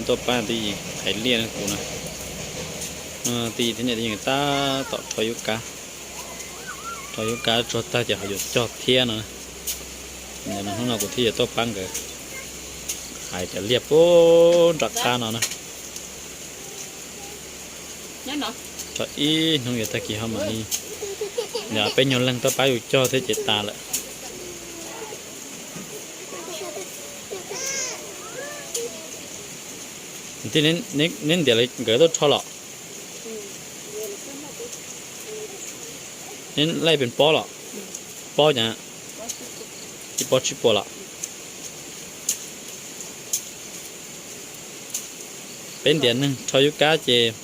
Tuaj pab twj ywm hais liaj no kuv na. Twj ywm thiab niam twj ywm tab tom rho yub kab, rho yub kab tsuag tag ces ho yuav cog thiab no. Hnub no kuv thiaj yuav tuaj pab nkawd hais cov liaj puag nram qab no na. Tso ib hnub yuav tag kis ho mam li, peb nyuag leeg tuaj pab yus cog thiab ces tas lawm. Neb ntiav nkawd tuaj rho los? Neb laij pes pob los? Pob cas? Ib pob tsib puas los? Peb ntiav neeg rho yub kab ces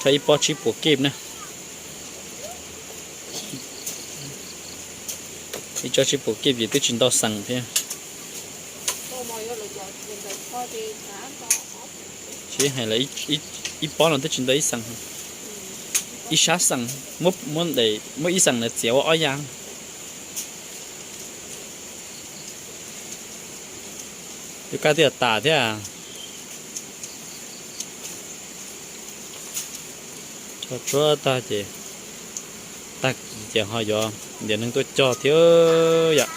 rho ib pob tsib puas kib na. Ib tsob tsib puas kib ces twb tsis ntau xees thiab. Tsis hais lawm, ib pob no twb tsis ntau ib xees, ib sab xees, muab ib xees ntawd txiav ua ob yam. Yub kab twb tas thiab. Tso tsuag tag ces, tag kis ces ho yuav ntiav neeg tuaj cog thiab yom.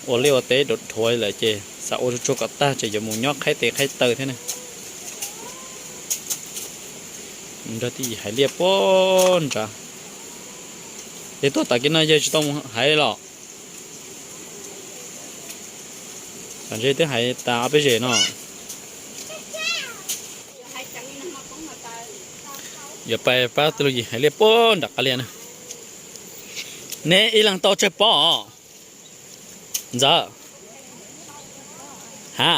Ua liaj ua teb dhuav dhuav lawm ces xav ua tsuag tsuag kom tag ces yuav mus nyob qhaib tes qhaib taw thiab ne. Nrog twj ywm hais liaj puag nrad. Ces tuaj tom kiv no yawg tsis tau mus hais los? Tom ntej twb hais tas ob peb zes no. Yuav pab twj ywm hais liaj puag nram qab liaj na. Neb ib leeg tau tsawg pob os? Ntxawm, ha,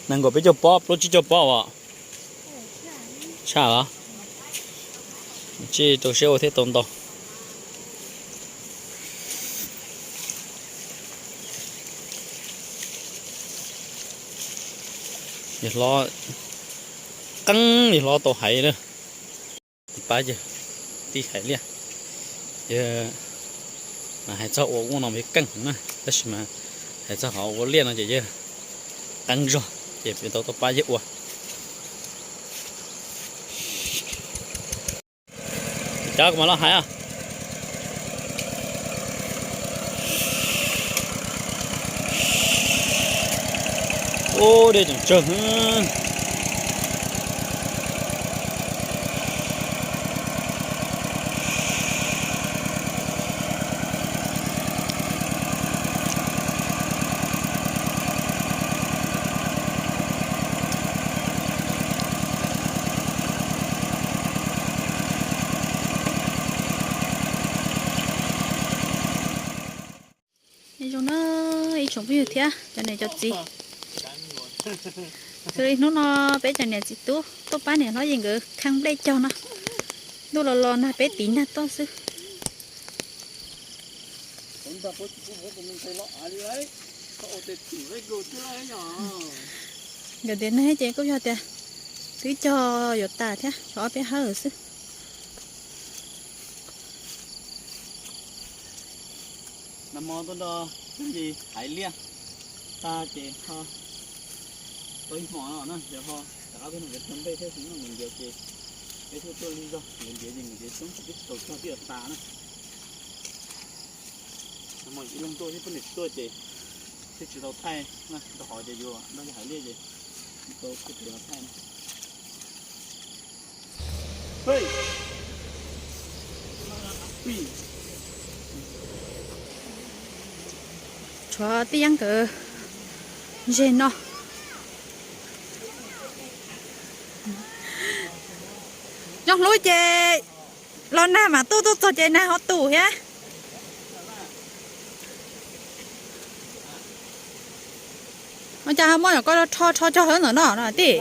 nees nkaum peb caug pob, plaub tsib caug pob os. Tshaj los? Tsis rau siab ua thiab tau ntau. Yawg hlob, qeeb yawg hlob tau hais na. Pab yawg tij hais liaj, yawg mas hais txog ua ub no mas yawg keej na, tab sis mas hais txog qhov ua liaj no ces yawg qeeb zog ces peb tau tuaj pab yawg ua. Cov kuv mam los hais. Ub, dej tseem tsawg. Nyob zoo na ib tsoom phooj ywg thiab cov niam cov txiv. Xws li hnub no peb cov niam txiv tub tuaj pab niam hlob Yis nkawd kheej nplej cog no. Ntuj los los nag peb tiv nag tuaj xwb. Nkawd tias nag ces kuj yog tias twb cog yuav tas thiab, tshuav ob peb hawb xwb. Nag hmo tuaj nrog Yis hais liaj tag ces ho tau ib hmos no na, ces ho rov qab tuaj nrog nkawd cog nplej thiab, tab sis no nkawd ntiav ces peb thiaj tuaj lig zog, nkawd ntiav ces nkawd ntiav coob ces twb tsis tau cog thiaj tas na. Nag hmo ib leeg tuaj thiab poj niam tsis tuaj ces thiaj tsis tau thaij na, rau qhov ces yus nrog Yis hais liaj ces tsis tau thaij na. Tshuav tib yeeb nkawd ze no. Nyob hlub ces los nag mas tuaj, tuaj txog ces nag ho tus thiab. Ua cas ho muab nyuam koj rho rho cog hauv ntawm no no tij?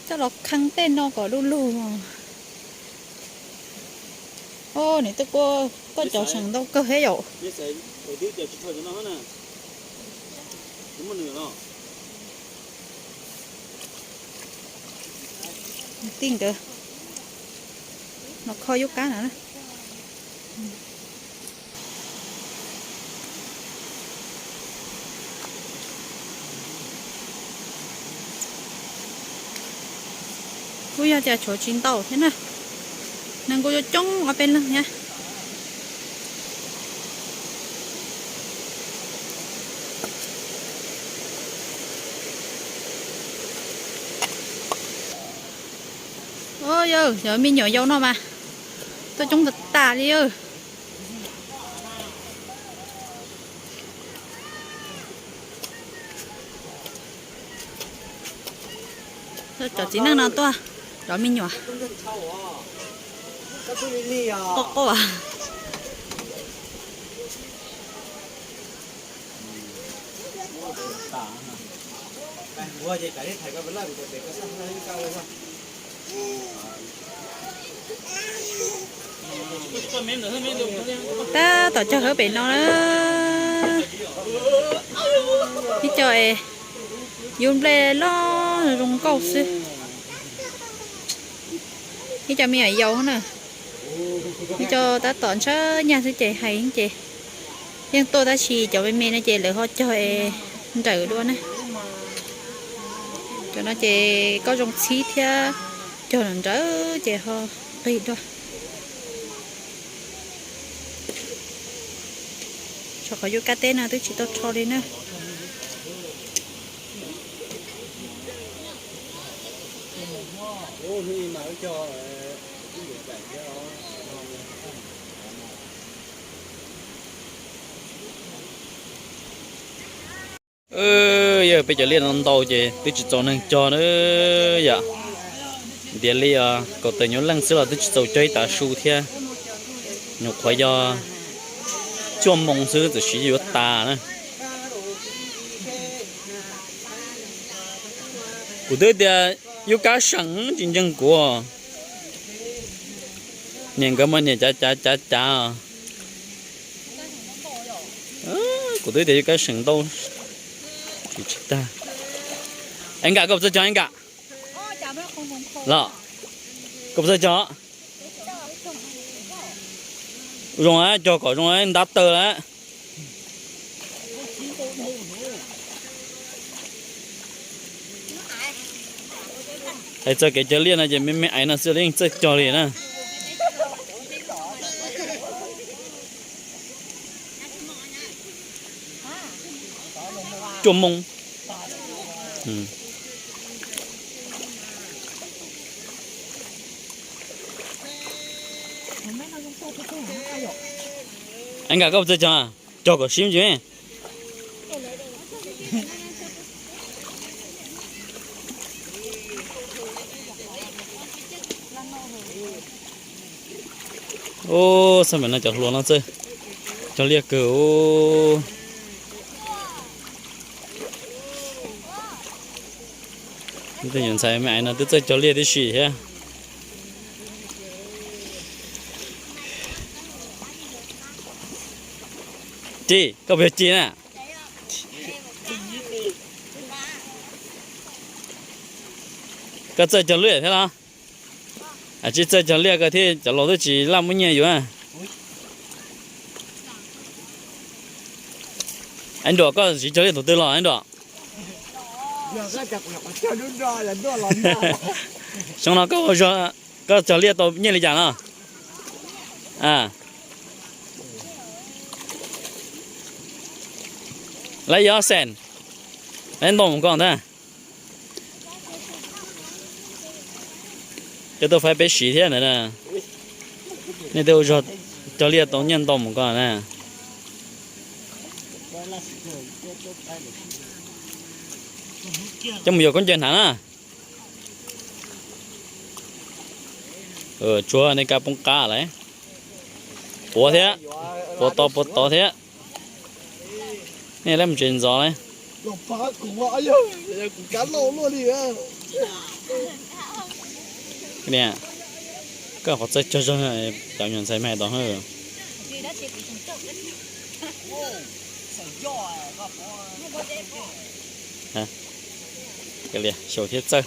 Coj los kheej tej no kom lug lug. Os, nws twb kuaj cov seem ntau kawg thiab yom. Tij nkawd Kho yub kab no na. Kuj yog tias tshuav tsis ntau thiab na, neeg kuj coob coob ob peb leeg thiab. Yawg, cov me nyuam yaus no mas tuaj coob tas tas li. Cov txiv neej no tuaj cov me nyuam qoj qoj. Tab tom cog hauv pem no na. Ib co es yub nplej loj zoo nkauj xwb. Ib co me nyuam yaus na. Ib co tab tom ntshaw nyaj xwb ces hais ces yeej tuaj tab sis cov me me no ces lawv ho cog es nrawm dua na. Cov no ces koj zoo txhib thiab cog nrawm ces ho qig dua. Tshuav qhov yub kab teb no twb tsis tau rho li na. Yog peb cov liaj no ntau ces twb tsis txaus neeg cog na yom. Ntiav li os, kaum tawm nyuag leej xwb los twb tsis txaus cog ib tav su thiab. Nyuam qhuav yog cuaj moo xwb txawm siv yuav tas na. Kuv twb tias yub kab seem tsis ntseeg kuv. Niam nkawd mas niam cav cav cav cav. Kuv twb tias yub kab seem ntau tsis tag. Es nkam koj puas txawj cog es nkam? Los, koj puas txawj cog? Zoo, cog kom zoo ntab taw lawm. Hais txog kev cog liaj no ces me me aiv no xwb los yeej txawj cog li na. Cuaj moo. Es nkam koj puas txawj cog? Cog kom sib ntsis. Ub, xab meem no cov hluas no txawj cog liaj kawg. Ub, tej nyuam ntxhais me aiv no twb txawj cog liaj tib si thiab. Ci, koj puas yog Ci na? Koj txawj cog liaj thiab los? Tsis txawj cog liaj koj thiab cov laus twb tsis laj muab nyiaj yuav. Nruam, koj siv cog liaj tus twg los Nruam? Xyoo no koj ua zog, koj cog liaj tau nyiaj li cas no? Lawv yuav xees, lawv ntoo mus koj ntag. Coj tuaj faib peb siv thiab ntawd na. Nej twb ua zog cog liaj tau nyiaj ntau mus koj na. Coj mus yuav khaub ncaws hnav na. Tsuav nej kab poob qab lawm. Puav thiab, puav tod puav tod thiab. Nej lawv mus tsev ntxov lawm. Koj qhov txawj cog zog, cov nyuam ntxhais me tod. Xyaum thiab txawj.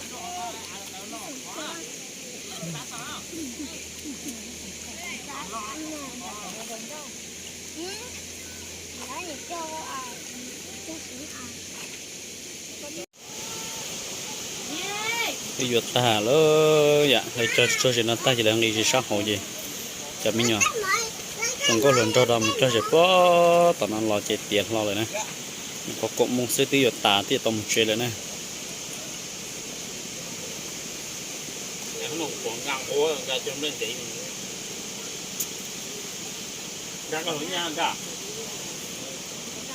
Twb yuav tag lawm yom, lawv cog txog zem no tag ces lawv nqis zem sab hauv ces cov me nyuam hluas nkauj hluas nraug no mus cog zem puag tom no los ces tiav hlo lawm na. Nyuam qhuav kaum moos xwb twb yuav tas thiaj tau mus tsev lawm na.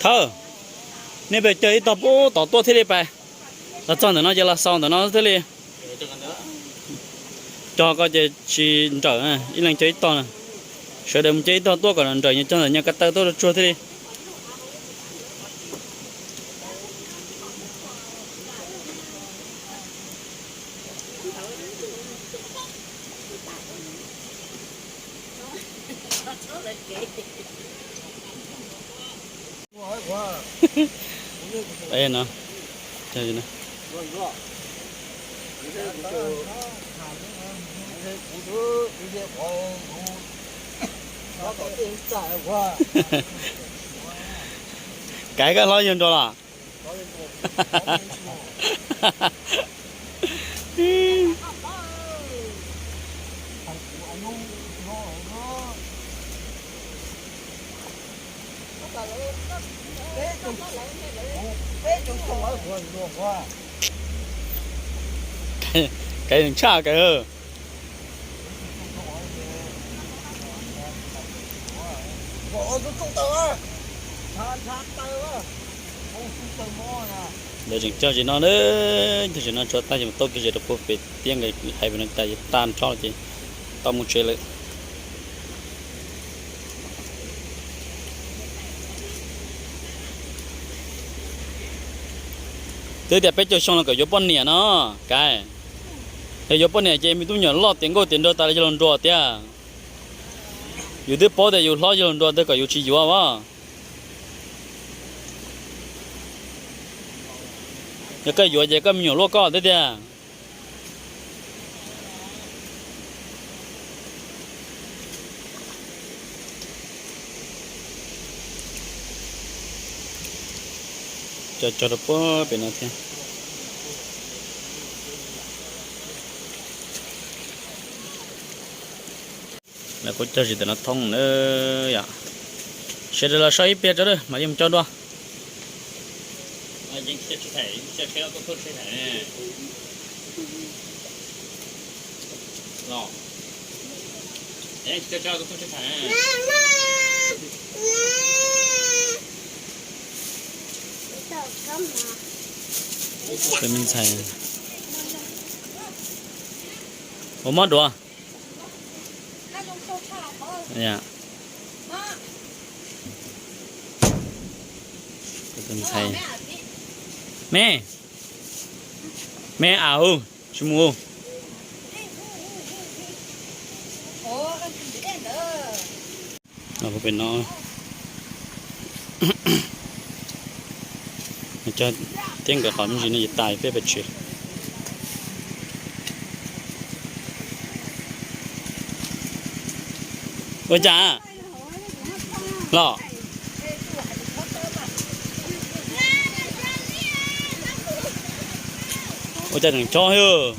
Thawj, nej pem cog ib tog puag tom tuaj thiaj li pais, los txog ntawm no ces los xaus ntawm no thiaj li. Cog ko ces tsis nrawm, ib leeg cog ib tog na. Sawv daws mus cog ib tog tuaj kom nrawm, nyias cog ntawm nyias ko taw tuaj tsuag thiaj li. No, Kaiv, koj hlob yug nrog los? Kaiv tshaj, Kaiv. Lawv tseem cog zem no na, cog zem no tsuav tag ces mus tau kiag zem rau puag pem tiab nqes hais pem no tas ces tag nrho ces tau mus tsev lawm. Twb tias peb caug xyoo los kom yuav poj niam no, Kaiv. Yog yuav poj niam ces me tub me nyuam loj tiav nkauj tiav nraug tas li yog luag nruas tiag. Yus twb paub tias yus hlob yog luag nruas tiag kom yus tsis yuav as. Yog koj yuav ces koj me nyuam luaj koj thiab tiag. Cog cog rau puag pem no thiab. Lawv kuj cog zem ntawm no thoob na yom. Sawv daws los so ib pliag tso mam li mus cog dua. Tus me ntxhais ua mob duav. Tus ntxhais me, me au, tsis mus. Pem no cog thiab nkawd qhov me ntsis no ces tas peb pais tsev. Ua cas los? Ua cas tseem chob xwb?